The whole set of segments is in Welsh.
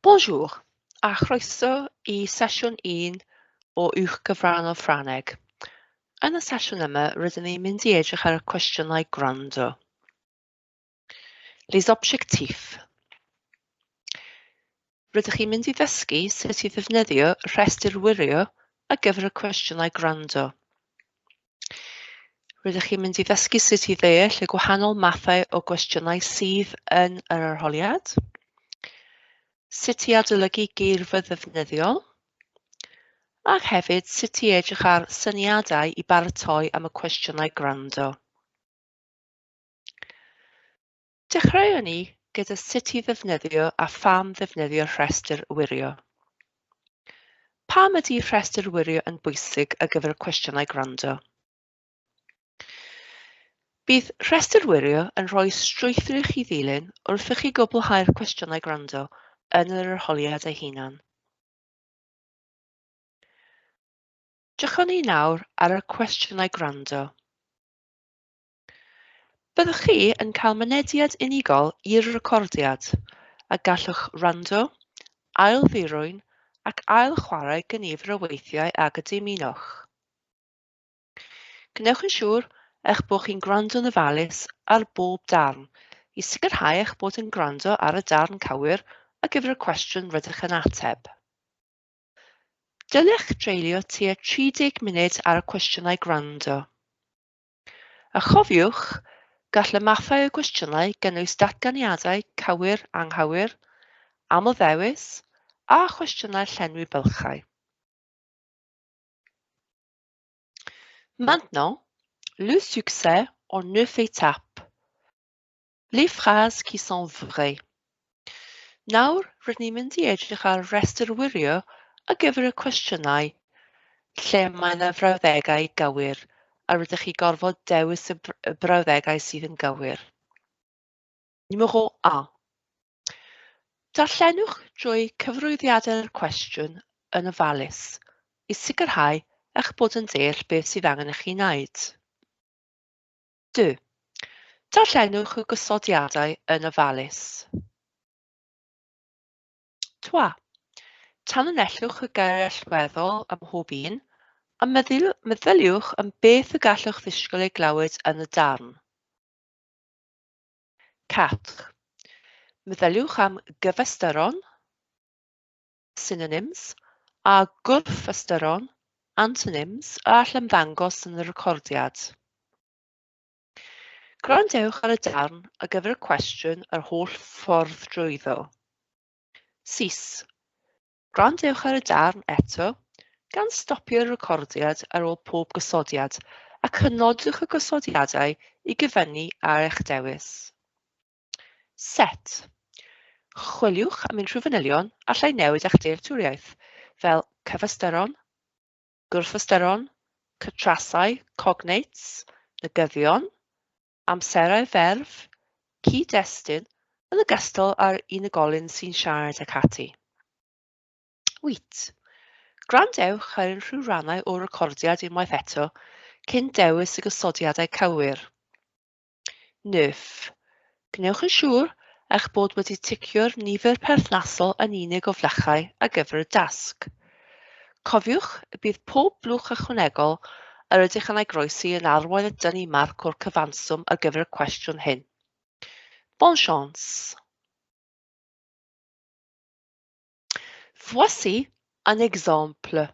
Bonjour, a chroeso i sesiwn 1 o Uwchgyfrannol Ffrangeg. Yn y sesiwn yma, rydyn ni'n mynd i edrych ar y cwestiynau gwrando. Les objectifs. Rydych chi'n mynd i ddysgu sut i ddefnyddio rhestr wirio ar gyfer y cwestiynau gwrando. Rydych chi'n mynd i ddysgu sut i ddeall y gwahanol mathau o gwestiynau sydd yn yr arholiad, sut i adolygu geirfa ddefnyddiol, ac hefyd sut i edrych ar syniadau i baratoi am y cwestiynau gwrando. Dechreuwn ni gyda sut i ddefnyddio a pham ddefnyddio rhestr wirio. Pam ydy rhestr wirio yn bwysig ar gyfer cwestiynau gwrando? Bydd rhestr wirio yn rhoi strwythur i chi ddilyn wrth i chi gwblhau'r cwestiynau gwrando yn yr arholiad ei hunan. Drychwn ni nawr ar y cwestiynau gwrando. Byddwch chi yn cael mynediad unigol i'r recordiad, a gallwch wrando, ail-ddirwyn ac ail-chwarae gynifer o weithiau ag y dymunwch. Gwnewch yn siŵr eich bod chi'n gwrando'n ofalus ar bob darn i sicrhau eich bod yn gwrando ar y darn cywir ar gyfer y cwestiwn rydych yn ateb. Dylech dreulio tua 30 munud ar y cwestiynau gwrando. A chofiwch, gall y mathau o gwestiynau gynnwys datganiadau cywir, anghywir, amlddewis a chwestiynau llenwi bylchau. Maintenant, le succès en neuf étapes. Les phrases qui sont vraies. Nawr, rydyn ni'n mynd i edrych ar restr wirio ar gyfer y cwestiynau lle mae yna frawddegau gywir a rydych chi gorfod dewis y brawddegau sydd yn gywir. Numéro 1. Darllenwch drwy cyfarwyddiadau'r cwestiwn yn ofalus i sicrhau eich bod yn deall beth sydd angen i chi wneud. Du. Darllenwch y gosodiadau yn ofalus. Trois. Tanlinellwch y geiriau allweddol ym mhob un, a meddyliwch am beth y gallwch ddisgwyl ei glywed yn y darn. Quatre. Meddyliwch am gyfystyron, synonyms, a gwrthystyron, antonyms, a all ymddangos yn y recordiad. Gwrandewch ar y darn ar gyfer y cwestiwn yr holl ffordd drwyddo. Sis. Gwrandewch ar y darn eto, gan stopio'r recordiad ar ôl pob gosodiad a cynodwch y gosodiadau i gyfyngu ar eich dewis. Set. Chwiliwch am unrhyw fanylion allai newid eich dealltwriaeth, fel cyfystyron, gwrthystyron, cytrasau, cognates, negyddion, amserau ferf, cyd-destun, yn ogystal â'r unigolyn sy'n siarad ac ati. Wyt. Gwrandewch ar unrhyw rannau o'r recordiad unwaith eto cyn dewis y gosodiadau cywir. Neuf. Gwnewch yn siŵr eich bod wedi ticio'r nifer perthnasol yn unig o flychau ar gyfer y dasg. Cofiwch y bydd pob blwch ychwanegol yr ydych yn ei groesi yn arwain at dynnu marc o'r cyfanswm ar gyfer y cwestiwn hyn. Bonne chance! Voici un exemple.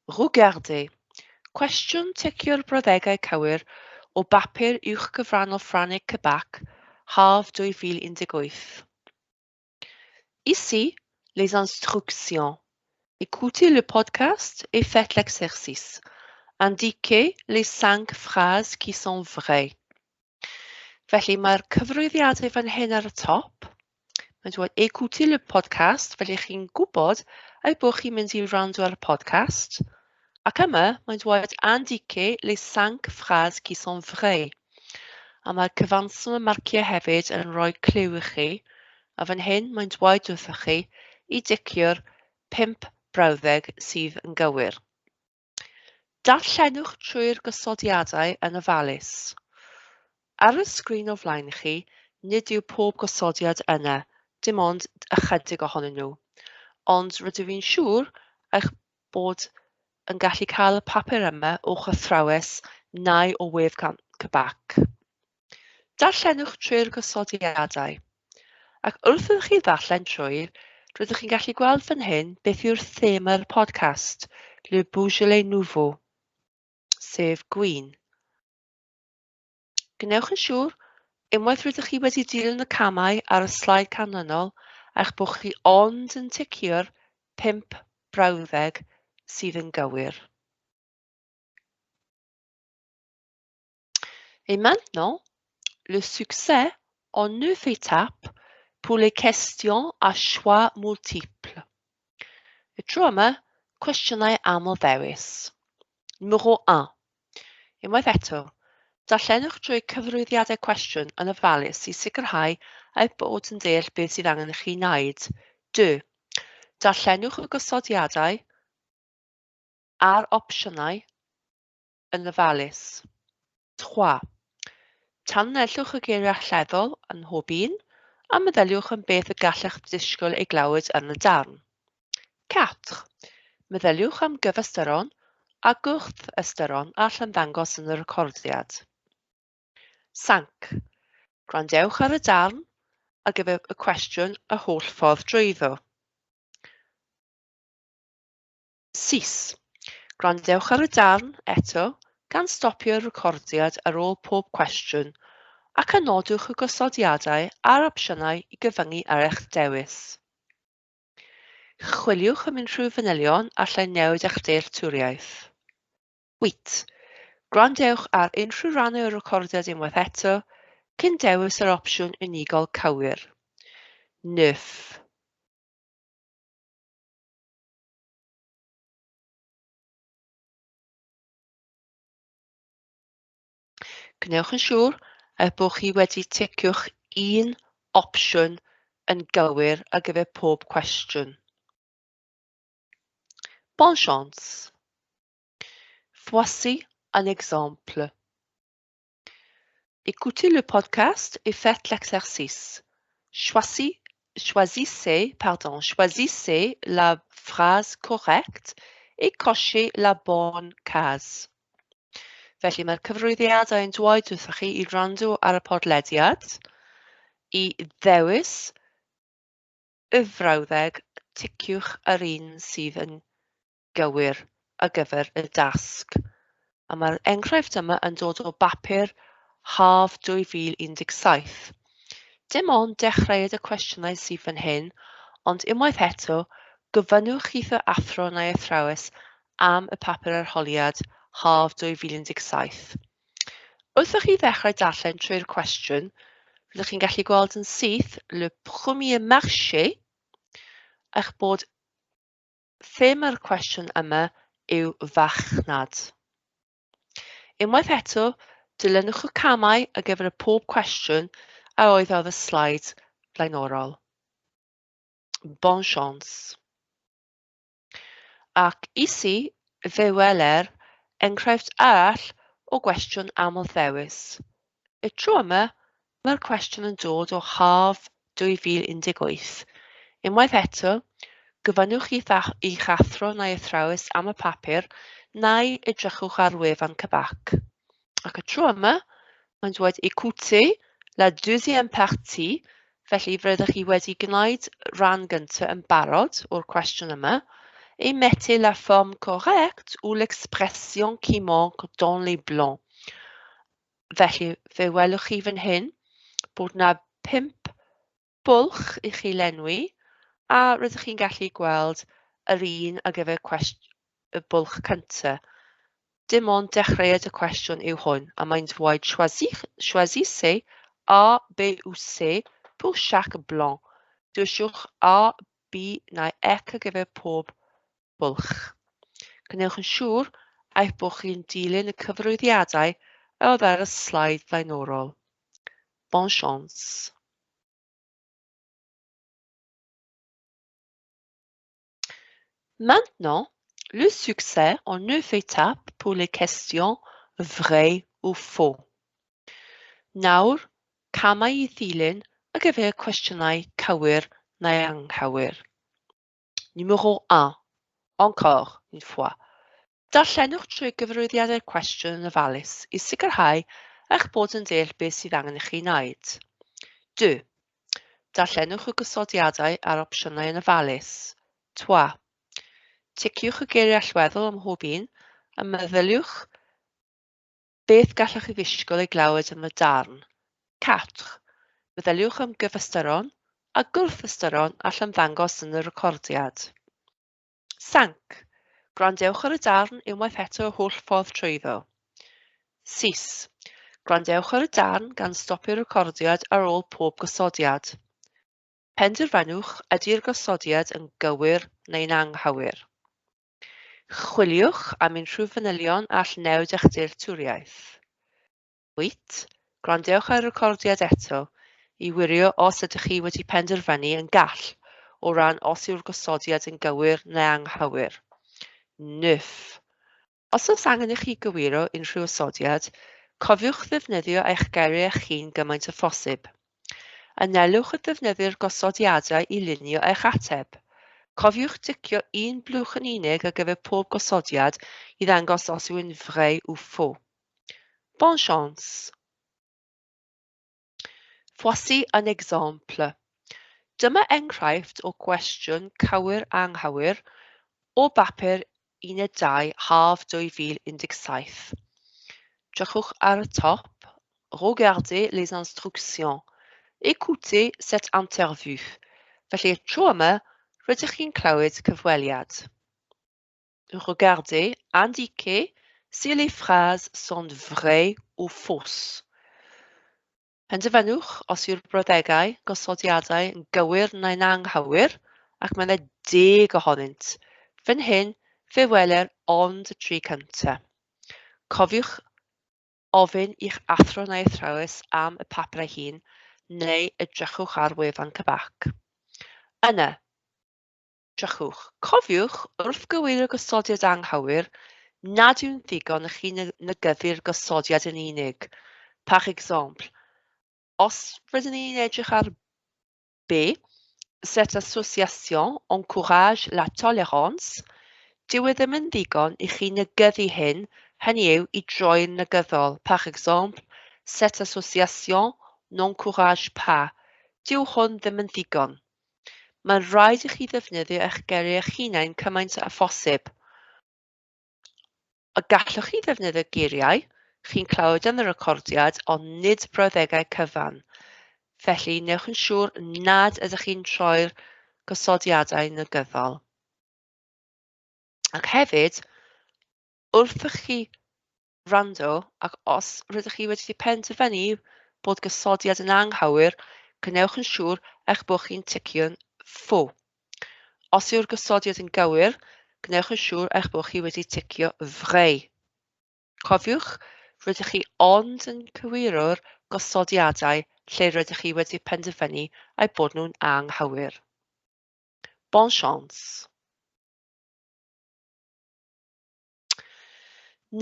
Regardez. Cwestiwn ticio'r brawddegau cywir o bapur uwchgyfrannol Ffrangeg Quebec, haf 2018. Ici, les instructions. Écoutez le podcast et faites l'exercice. Indiquez les cinq phrases qui sont vraies. Felly mae'r cyfrwyddiadau fan hyn ar y top. Mae'n dweud écoutez le podcast, felly chi'n gwybod ei bod chi'n mynd i wrando ar y podcast. Ac yma, mae'n dweud indiquez les cinq phrases qui sont vraies. A mae'r cyfanswm y marciau hefyd yn rhoi cliw i chi, a fan hyn mae'n dweud wrthych chi i dicio'r pump brawddeg sydd yn gywir. Darllenwch trwy'r gosodiadau yn ofalus. Ar y sgrin o flaen chi, nid yw pob gosodiad yna, Dim ond ychydig ohonyn nhw. Ond rydw i'n siŵr eich bod yn gallu cael y papur yma o'ch athrawes neu o wefan CBAC. Darllenwch trwy'r gosodiadau. Ac wrth i chi ddarllen trwy, rydych chi'n gallu gweld fan hyn beth yw'r thema'r podcast, Le Beaujolais Nouveau, sef gwin. Gwnewch yn siŵr, unwaith rydych chi wedi dilyn y camau ar y sleid canlynol, eich bod chi ond yn ticio'r 5 brawddeg sydd yn gywir. Et maintenant, le succès en neuf étapes pour les questions à choix multiples. Y tro yma, cwestiynau aml ddewis. Numéro 1. Unwaith eto, darllenwch trwy cyfarwyddiadau cwestiwn yn ofalus i sicrhau eich bod yn deall beth sydd angen i chi wneud. 2. Darllenwch y gosodiadau a'r opsiynau yn ofalus. 3. Tanlinellwch y geiriau allweddol yn mhob un a meddyliwch am beth y gallech ddisgwyl ei glywed yn y darn. 4. Meddyliwch am gyfystyron a gwrth-ystyron all ymddangos yn y recordiad. 5. Gwrandewch ar y darn ar gyfer y cwestiwn y holl ffordd drwyddo. 6. Gwrandewch ar y darn eto gan stopio'r recordiad ar ôl pob cwestiwn ac anodwch y gosodiadau a'r opsiynau i gyfyngu ar eich dewis. Chwiliwch am unrhyw fanylion allai newid eich dealltwriaeth. 8. Gwrandewch ar unrhyw rannau o'r recordiad unwaith eto cyn dewis yr opsiwn unigol cywir. 9. Gwnewch yn siŵr eich bod chi wedi ticio'ch un opsiwn yn gywir ar gyfer pob cwestiwn. Bonne chance! Voici un exemple. Écoutez le podcast et faites l'exercice. Choisissez, pardon, choisissez la phrase correcte et cochez la bonne case. Felly mae'r cyfarwyddiadau yn dweud wrthych chi i wrando ar y podlediad, i ddewis y frawddeg, ticiwch yr un sydd yn gywir ar gyfer y dasg. A mae'r enghraifft yma yn dod o bapur haf 2017. Dim ond dechreuad y cwestiynau sydd fan hyn, ond unwaith eto, gofynnwch i'ch athro neu athrawes am y papur arholiad haf 2017. Wrth i chi ddechrau darllen trwy'r cwestiwn, rydych chi'n gallu gweld yn syth le premier marché, eich bod thema'r cwestiwn yma yw farchnad. Unwaith eto, dilynwch y camau ar gyfer y pob cwestiwn a oedd ar y sleid flaenorol. Bonne chance! Ac ici, fe weler enghraifft arall o gwestiwn aml-ddewis. Y tro yma, mae'r cwestiwn yn dod o haf 2018. Unwaith eto, gofynnwch i'ch athro neu athrawes am y papur neu edrychwch ar wefan CBAC. Ac y tro yma, mae'n dweud écoutez la deuxième partie, felly rydych chi wedi gwneud rhan gyntaf yn barod o'r cwestiwn yma, et mettez la forme correcte ou l'expression qui manque dans les blancs. Felly, fe welwch chi fan hyn bod na 5 bwlch i chi lenwi, a rydych chi'n gallu gweld yr un ar gyfer y bwlch cyntaf. Dim ond dechreuad y cwestiwn yw hwn, a mae'n dweud choisissez A, B ou C pour chaque blanc. Dewiswch A, B neu C ar gyfer pob bwlch. Gwnewch yn siŵr eich bod chi'n dilyn y cyfarwyddiadau oedd ar y sleid flaenorol. Bonne chance! Maintenant, le succès en 9 étapes pour les questions vrai ou faux. Nawr, camau i ddilyn ar gyfer cwestiynau cywir neu anghywir? Numéro 1. Encore une fois. Darllenwch trwy gyfarwyddiadau'r cwestiwn yn ofalus i sicrhau eich bod yn deall beth sydd angen i chi wneud. 2. Darllenwch y gosodiadau a'r opsiynau yn ofalus. 3. Ticiwch y geiriau allweddol ym mhob un a meddyliwch beth gallwch chi ddisgwyl ei glywed yn y darn. 4. Meddyliwch am gyfystyron a gwrthystyron all ymddangos yn y recordiad. 5. Gwrandewch ar y darn unwaith eto y holl ffordd trwyddo. 6. Gwrandewch ar y darn gan stopio'r recordiad ar ôl pob gosodiad. Penderfynwch ydy'r gosodiad yn gywir neu'n anghywir. Chwiliwch am unrhyw fanylion all newid eich dealltwriaeth. 8. Gwrandewch ar y recordiad eto i wirio os ydych chi wedi penderfynu yn gall o ran os yw'r gosodiad yn gywir neu anghywir. 9. Os oes angen i chi gywiro unrhyw osodiad, cofiwch ddefnyddio eich geiriau eich hun gymaint â phosib. Anelwch at ddefnyddio'r gosodiadau i lunio eich ateb. Cofiwch dicio un blwch yn unig ar gyfer pob gosodiad i ddangos os yw'n vrai ou faux. Bonne chance! Voici un exemple. Dyma enghraifft o gwestiwn cywir anghywir o bapur Uned 2 Haf 2017. Drychwch ar y top. Regardez les instructions. Écoutez cette interview. Felly y tro yma, rydych chi'n clywed cyfweliad. Regardez, indiquez si les phrases sont vraies ou fausses. Penderfynwch os yw'r brawddegau, gosodiadau yn gywir neu'n anghywir, ac mae yna 10 ohonynt. Fan hyn, fe weler ond y tri cyntaf. Cofiwch ofyn i'ch athro neu athrawes am y papur ei hun neu edrychwch ar wefan CBAC. Yna, drychwch. Cofiwch, wrth gywiro gosodiad anghywir, nad yw'n ddigon i chi negyddu'r gosodiad yn unig. Par exemple, os rydyn ni'n edrych ar B, cette association encourage la tolérance, dyw e ddim yn ddigon i chi negyddu hyn, hynny yw i droi'n negyddol. Par exemple, cette association n'encourage pas. Dyw hwn ddim yn ddigon. Mae'n rhaid i chi ddefnyddio eich geiriau eich hunain cymaint â phosib. A gallwch chi ddefnyddio geiriau chi'n clywed yn y recordiad, ond nid brawddegau cyfan. Felly, newch yn siŵr nad ydych chi'n troi'r gosodiadau negyddol. Ac hefyd, wrth i chi wrando, ac os rydych chi wedi penderfynu bod gosodiad yn anghywir, gwnewch yn siŵr eich bod chi'n ticio'n faux. Os yw'r gosodiad yn gywir, gwnewch yn siŵr eich bod chi wedi ticio vrai. Cofiwch, rydych chi ond yn cywiro'r gosodiadau lle rydych chi wedi penderfynu eu bod nhw'n anghywir. Bonne chance!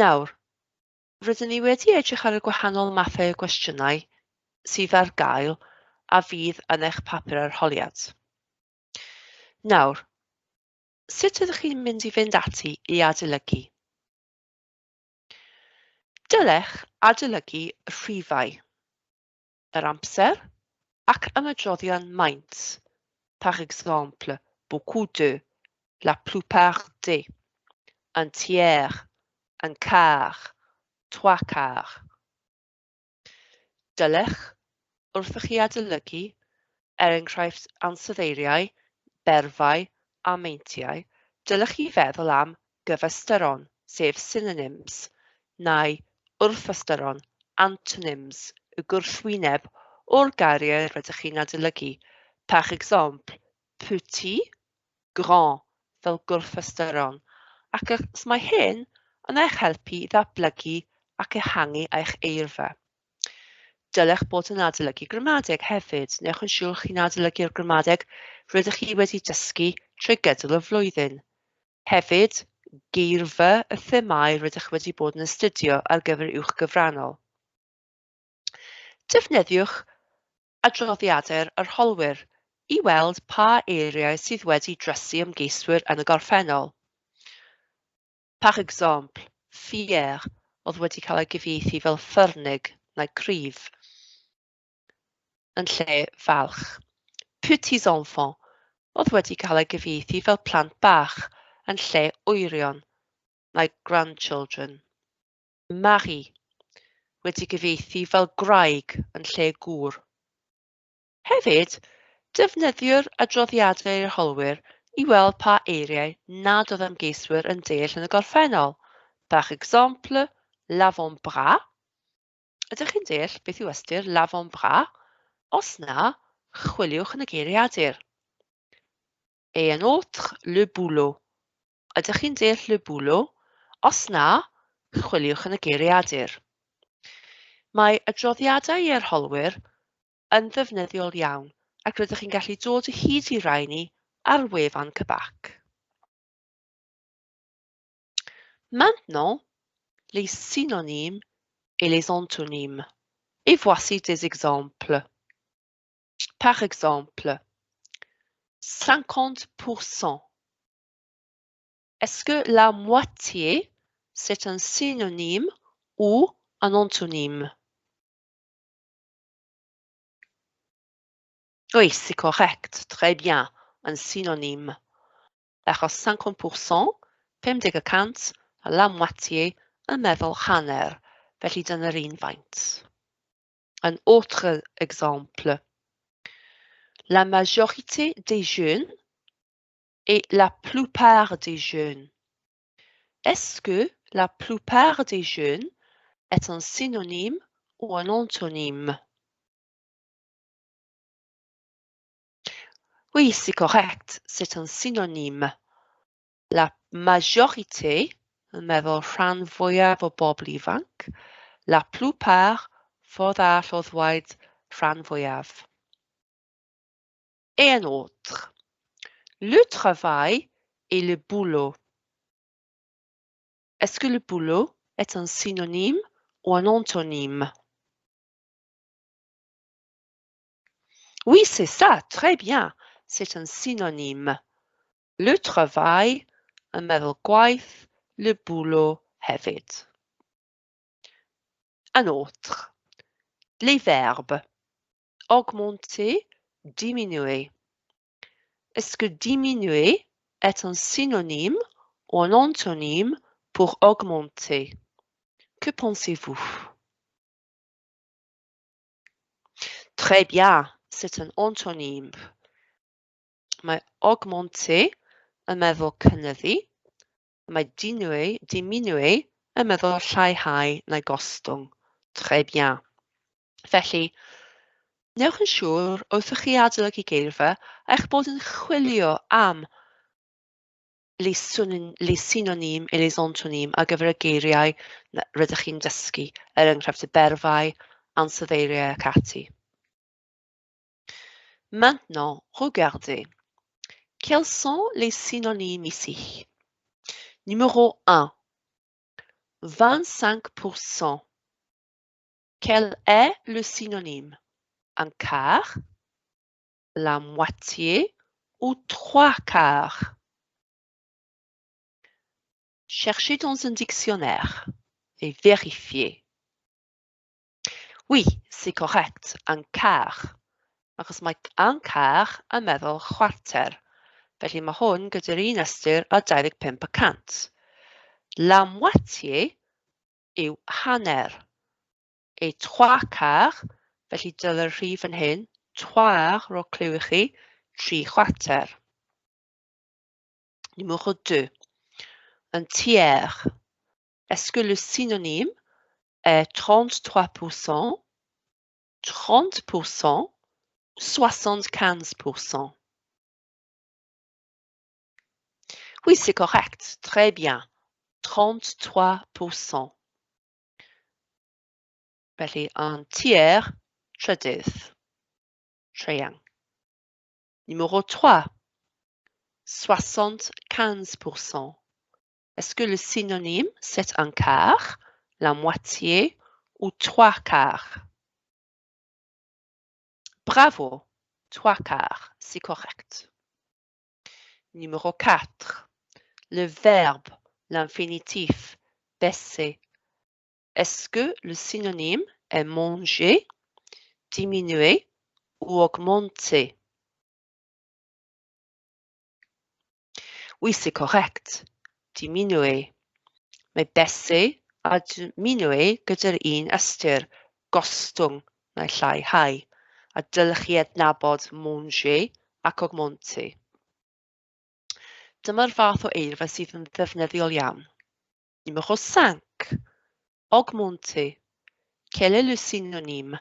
Nawr, rydyn ni wedi edrych ar y gwahanol mathau o gwestiynau sydd ar gael a fydd yn eich papur arholiad. Nawr, sut ydych chi'n mynd i fynd ati i adolygu? Dylech adolygu rhifau, yr amser ac ymadroddion maint, par exemple, beaucoup de, la plupart des, un tiers, un quart, trois quarts. Dylech, wrth i chi adolygu, er enghraifft ansoddeiriau, berfau a meintiau, dylech chi feddwl am gyfystyron, sef synonyms, neu wrthystyron, antonyms, y gwrthwyneb o'r geiriau rydych chi'n adolygu, par exemple, petit, grand, fel gwrthystyron, ac os mae hyn yn eich helpu i ddatblygu ac ehangu eich eirfa. Dylech bod yn adolygu gramadeg hefyd. Newch yn siŵr chi'n adolygu'r gramadeg rydych chi wedi dysgu trwy gydol y flwyddyn. Hefyd, geirfa y themâu rydych wedi bod yn astudio ar gyfer uwch gyfrannol. Defnyddiwch adroddiadau'r arholwyr i weld pa eiriau sydd wedi drysu ymgeiswyr yn y gorffennol. Par exemple, fier oedd wedi cael ei gyfieithu fel ffyrnig neu cryf, yn lle falch. Petits enfants oedd wedi cael ei gyfieithu fel plant bach yn lle wyrion neu grandchildren. Mari wedi gyfieithu fel gwraig yn lle gŵr. Hefyd, defnyddio'r adroddiadau i'r holwyr i weld pa eiriau nad oedd ymgeiswyr yn deall yn y gorffennol. Par exemple, l'avant-bras. Ydych chi'n deall beth yw ystyr l'avant-bras? Os na, chwiliwch yn y geiriadur. Et un autre, le boulot. Ydych chi'n deall le boulot? Os na, chwiliwch yn y geiriadur. Mae adroddiadau i arholwyr yn ddefnyddiol iawn ac rydych chi'n gallu dod o hyd i rai ni ar wefan CBAC. Maintenant, les synonymes et les antonymes. Et voici des exemples. Par exemple, 50%. Est-ce que la moitié, c'est un synonyme ou un antonyme? Oui, c'est correct. Très bien. Un synonyme. Achos 50%, 50%, la moitié yn meddwl hanner, felly dyna'r un faint. Un autre exemple. La majorité des jeunes et la plupart des jeunes. Est-ce que la plupart des jeunes est un synonyme ou un antonyme? Oui, c'est correct, c'est un synonyme. La majorité, yn meddwl rhan fwyaf o bobl ifanc, la plupart, ffordd arall o ddweud rhan fwyaf. Et un autre. Le travail et le boulot. Est-ce que le boulot est un synonyme ou un antonyme? Oui, c'est ça, très bien. C'est un synonyme. Le travail yn meddwl gwaith, le boulot hefyd. Un autre. Les verbes. Augmenter, diminuer. Est-ce que diminuer est un synonyme ou un antonyme pour augmenter? Que pensez-vous? Très bien, c'est un antonyme. Mae augmenter yn meddwl cynyddu, mae diminuer, diminuer yn meddwl lleihau neu gostwng. Très bien. Felly, newch yn siŵr wrth i chi adolygu geirfa eich bod yn chwilio am les synonymes et les antonymes ar gyfer y geiriau rydych chi'n dysgu, er enghraifft y berfau, ansoddeiriau ac ati. Maintenant, regardez. Quels sont les synonymes ici? Numéro 1, 25%. Quel est le synonyme? Un quart, la moitié ou trois quarts? Cherchez dans un dictionnaire et vérifiez. Oui, c'est correct, un quart. Achos mae un quart yn meddwl chwarter. Felly mae hwn gyda'r un ystyr â 25%. La moitié yw hanner. Et trois quarts, felly dyle'r rhif yn hyn, trois, rho clyw i chi, tri chwarter. Numéro 2. Un tiers. Est-ce que le synonyme est 33%, 30%, 75%? Oui, c'est correct. Très bien. 33%. Felly, un tiers, trydydd. Traean. Numéro 3. 75%. Est-ce que le synonyme, c'est un quart, la moitié ou trois quarts? Bravo. Trois quarts, c'est correct. Numéro 4. Le verbe, l'infinitif, baisser. Est-ce que le synonyme est manger, diminuer ou augmenter? Oui, c'est correct. Diminuer. Mae baisser a diminuer gyda'r un ystyr, gostwng neu lleihau, a dylech chi adnabod manger ac augmenter. Dyma'r fath o eirfa sydd yn ddefnyddiol iawn. Numéro 5. Augmenter. Quel est le synonyme?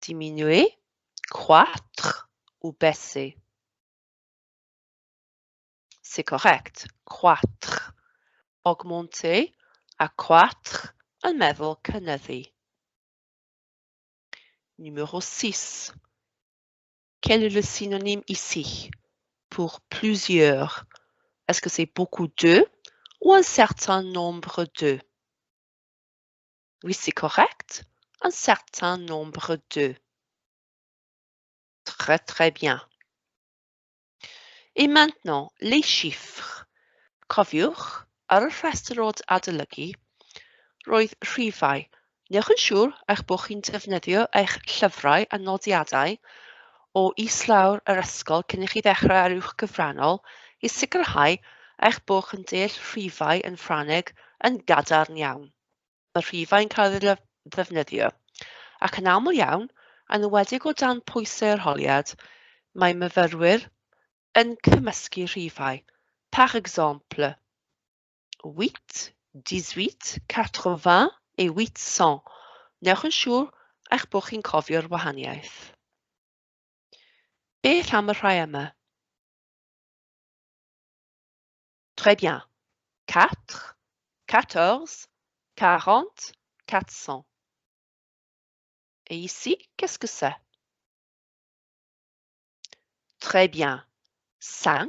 Diminuer, croître ou baisser? C'est correct. Croître. Augmenter a croître yn meddwl cynyddu. Numéro 6. Quel est le synonyme ici? Pour plusieurs. Est-ce que c'est beaucoup de ou un certain nombre de? Oui, c'est correct. Un certain nombre de. Très, très bien. Et maintenant, les chiffres. Cofiwch, ar y rhestr o adolygu, roedd rhifau. Newch yn siŵr eich bod chi'n defnyddio eich llyfrau a nodiadau o islawr yr ysgol cyn i chi ddechrau ar uwch gyfrannol i sicrhau eich bod chi'n deall rhifau yn Ffrangeg yn gadarn iawn. Mae rhifau'n cael eu ddefnyddio, ac yn aml iawn, yn enwedig o dan pwysau arholiad, mae myfyrwyr yn cymysgu rhifau. Par exemple, 8, 18, 80 et 800. Newch yn siŵr eich bod chi'n cofio'r wahaniaeth. Beth am y rhai yma? Très bien. 4, 14, 40, 400. Et ici, qu'est-ce que c'est? Très bien. 5,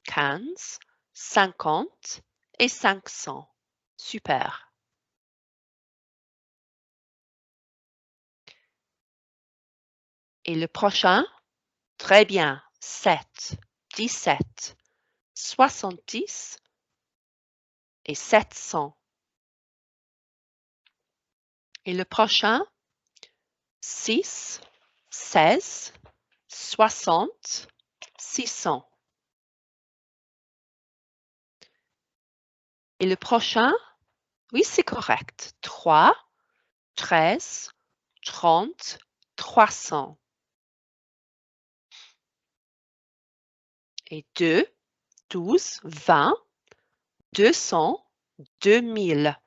15, 50 et 500. Super. Et le prochain? Très bien. 7, 17, 70 et 700. Et le prochain? 6, 16, 60, 600. Et le prochain? Oui, c'est correct. 3, 13, 30, 300. Et 2, 12, 20, 200, 2000.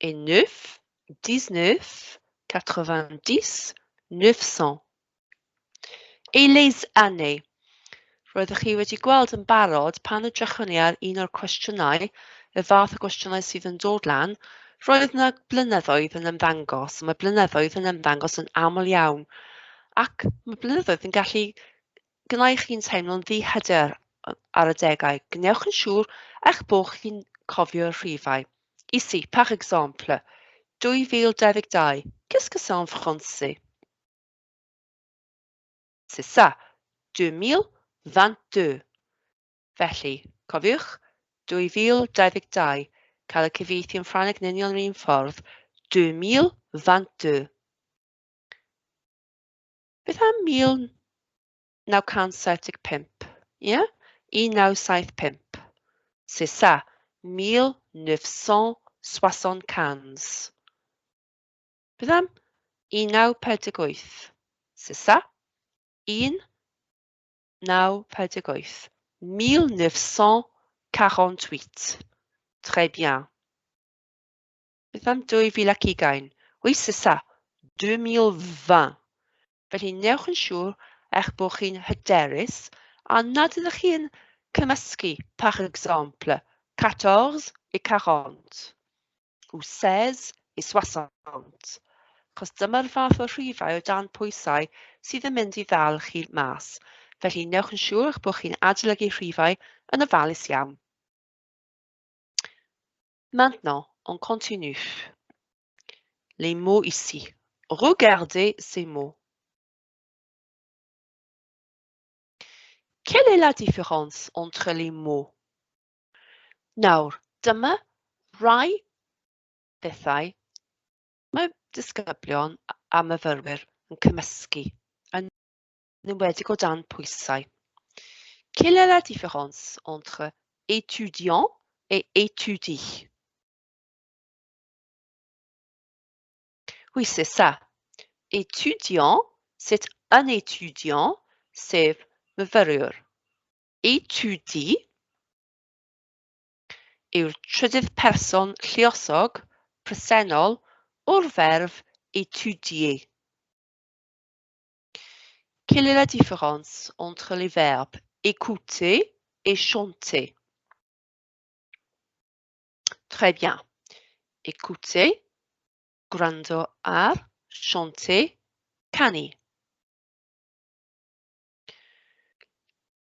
Et 9, 19, 90, 900. Et les années. Roeddech chi wedi gweld yn barod pan edrychwn ni ar un o'r cwestiynau, y fath o gwestiynau sydd yn dod lan, roedd yna blynyddoedd yn ymddangos, a mae blynyddoedd yn ymddangos yn aml iawn, ac mae blynyddoedd yn gallu gwneud chi'n teimlo'n ddihyder ar adegau. Gwnewch yn siŵr eich bod chi'n cofio'r rhifau. Ici, par exemple, 2022, qu'est-ce que c'est en français? C'est ça, 2022. Felly, cofiwch, 2022, cael y cyfieithu yn Ffrangeg yn union yr un ffordd, 2022. Beth am 1975? Ie? 1975. C'est ça, 1975. Beth am 1948? C'est ça, 1948. 1948. Très bien. Beth am 2020? Oui, c'est ça, 2020. Felly, newch yn siŵr eich bod chi'n hyderus a nad ydych chi'n cymysgu, par exemple, 14 et 40 ou 16 et 60. Achos dyma'r fath o rhifau o dan pwysau sydd yn mynd i ddal chi mas. Felly, newch yn siŵr eich bod chi'n adolygu rhifau yn ofalus iawn. Maintenant, on continue. Les mots ici. Regardez ces mots. Quelle est la différence entre les mots? Nawr, dyma rai bethau mae disgyblion a myfyrwyr yn cymysgu, yn enwedig o dan pwysau. Quelle est la différence entre étudiant et étudie? Oui, c'est ça. Étudiant, c'est un étudiant, sef myfyriwr. Étudie yw'r trydydd person lluosog presennol o'r ferf étudier. Quelle est la différence entre les verbes écouter et chanter? Très bien. Écouter, gwrando ar, chanter, canu.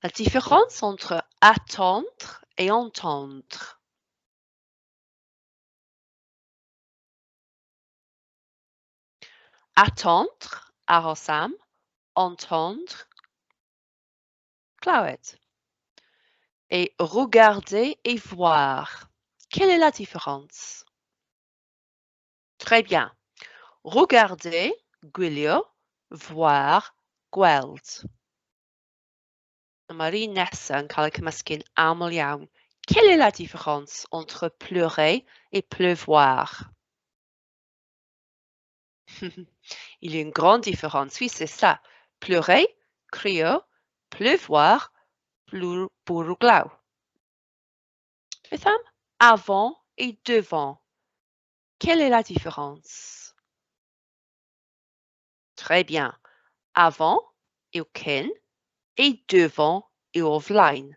La différence entre attendre et entendre. Attendre, aros am, entendre, clywed. Et regarder et voir. Quelle est la différence? Très bien. Regarder, gwylio, voir, gweld. Mae'r un nesaf yn cael ei cymysgu'n aml iawn. Quelle est la différence entre pleurer et pleuvoir? Il y a une grande différence, oui, c'est ça. Pleurer, crio, pleuvoir, bwrw glaw. Beth am avant et devant? Quelle est la différence? Très bien. Avant yw cyn, et devant yw o flaen.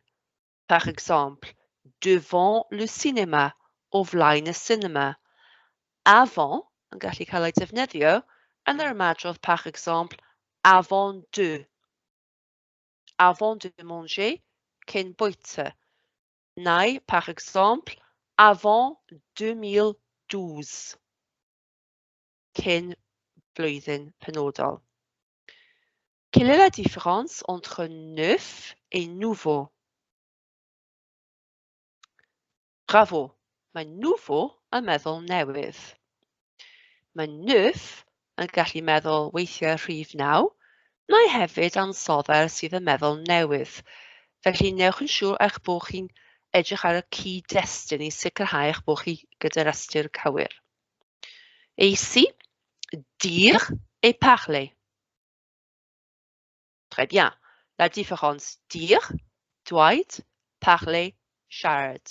Par exemple, devant le cinéma, o flaen y sinema. Avant yn gallu cael ei defnyddio yn yr ymadrodd, par exemple, avant de. Avant de manger, cyn bwyta. Neu, par exemple, avant 2012, cyn blwyddyn penodol. Quelle est la différence entre neuf et nouveau? Bravo! Mae nouveau yn meddwl newydd. Mae neuf yn gallu meddwl weithiau rhif 9, neu hefyd ansoddair sydd yn meddwl newydd. Felly newch yn siŵr eich bod chi'n edrych ar y cyd-destun i sicrhau eich bod chi gyda'r ystyr cywir. Et ici, dire et parler. Très bien. La différence dire, dweud, parler, siarad.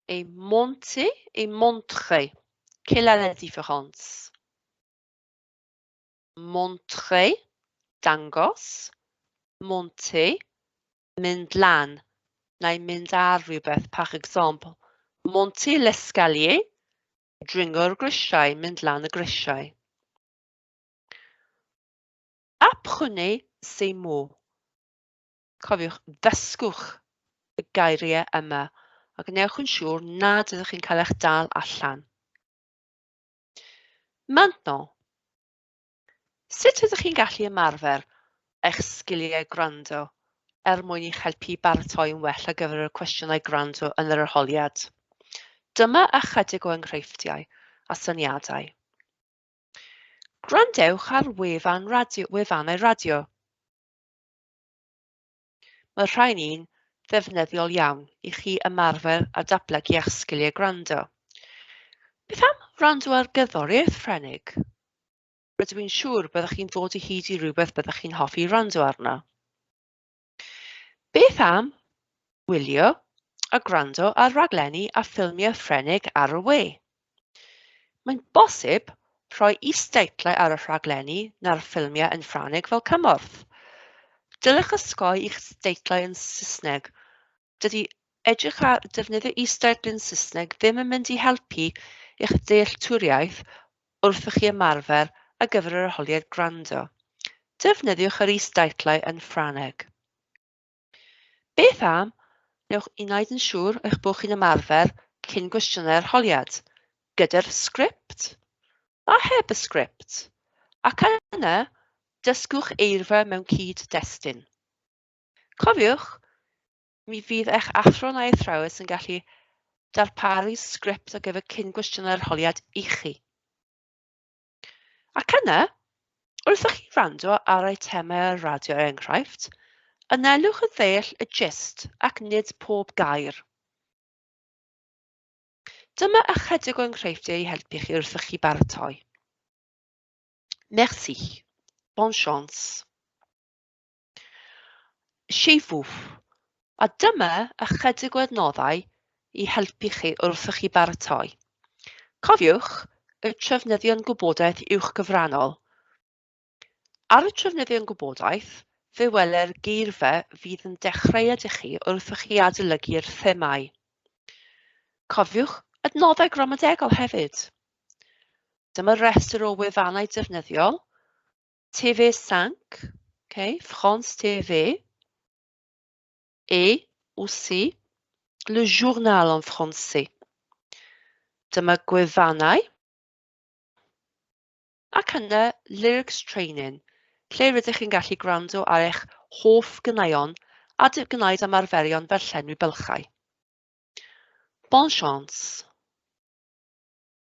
Et monter et montrer. Quelle est la différence? Montrer, dangos, monter, mynd lan, neu mynd ar rhywbeth, par exemple. Monter l'escalier, dringo'r grisiau, mynd lan y grisiau. Apprenez ces mots. Cofiwch, ddysgwch y geiriau yma a gwnewch yn siŵr nad ydych chi'n cael eich dal allan. Maintenant, sut ydych chi'n gallu ymarfer eich sgiliau gwrando er mwyn i'ch helpu baratoi yn well ar gyfer y cwestiynau gwrando yn yr arholiad? Dyma ychydig o enghreifftiau a syniadau. Gwrandewch ar wefan radio, wefannau radio. Mae'r rhain un ddefnyddiol iawn i chi ymarfer a datblygu eich sgiliau gwrando. Beth am wrando ar gerddoriaeth Ffrengig? Rydw i'n siŵr byddwch chi'n ddod o hyd i rhywbeth byddwch chi'n hoffi wrando arno. Beth am wylio a gwrando ar raglenni a ffilmiau Ffrengig ar y we? Mae'n bosib rhoi isdeitlau ar y rhaglenni na'r ffilmiau yn Ffrangeg fel cymorth. Dylech osgoi isdeitlau yn Saesneg. Dydy edrych ar defnyddio isdeitl yn Saesneg ddim yn mynd i helpu eich dealltwriaeth wrth i chi ymarfer ar gyfer yr arholiad gwrando. Defnyddiwch yr isdeitlau yn Ffrangeg. Beth am, newch i wneud yn siŵr eich bod chi'n ymarfer cyn gwestiynau arholiad. Gyda'r sgript a heb y sgript, ac yna dysgwch eirfa mewn cyd-destun. Cofiwch, mi fydd eich athro neu athrawes yn gallu darparu sgript ar gyfer cyn gwestiynau'r arholiad i chi. Ac yna, wrth i chi wrando ar eitemau ar y radio er enghraifft, anelwch i ddeall y gist ac nid pob gair. Dyma ychydig o enghreifftiau i helpu chi wrth i chi baratoi. Merci. Bonne chance. Chez vous. A dyma ychydig o adnoddau i helpu chi wrth i chi baratoi. Cofiwch y trefnyddion gwybodaeth uwchgyfrannol. Ar y trefnyddion gwybodaeth, fe weler geirfa fydd yn dechreuad i chi wrth i chi adolygu'r themâu. Cofiwch adnoddau gramadegol hefyd. Dyma restr o wefannau defnyddiol. TV5, okay, France TV, et aussi le journal en français. Dyma gwefannau ac yna Lyrics Training, lle rydych chi'n gallu gwrando ar eich hoff ganeuon a gwneud ymarferion fel llenwi bylchau. Bonne chance!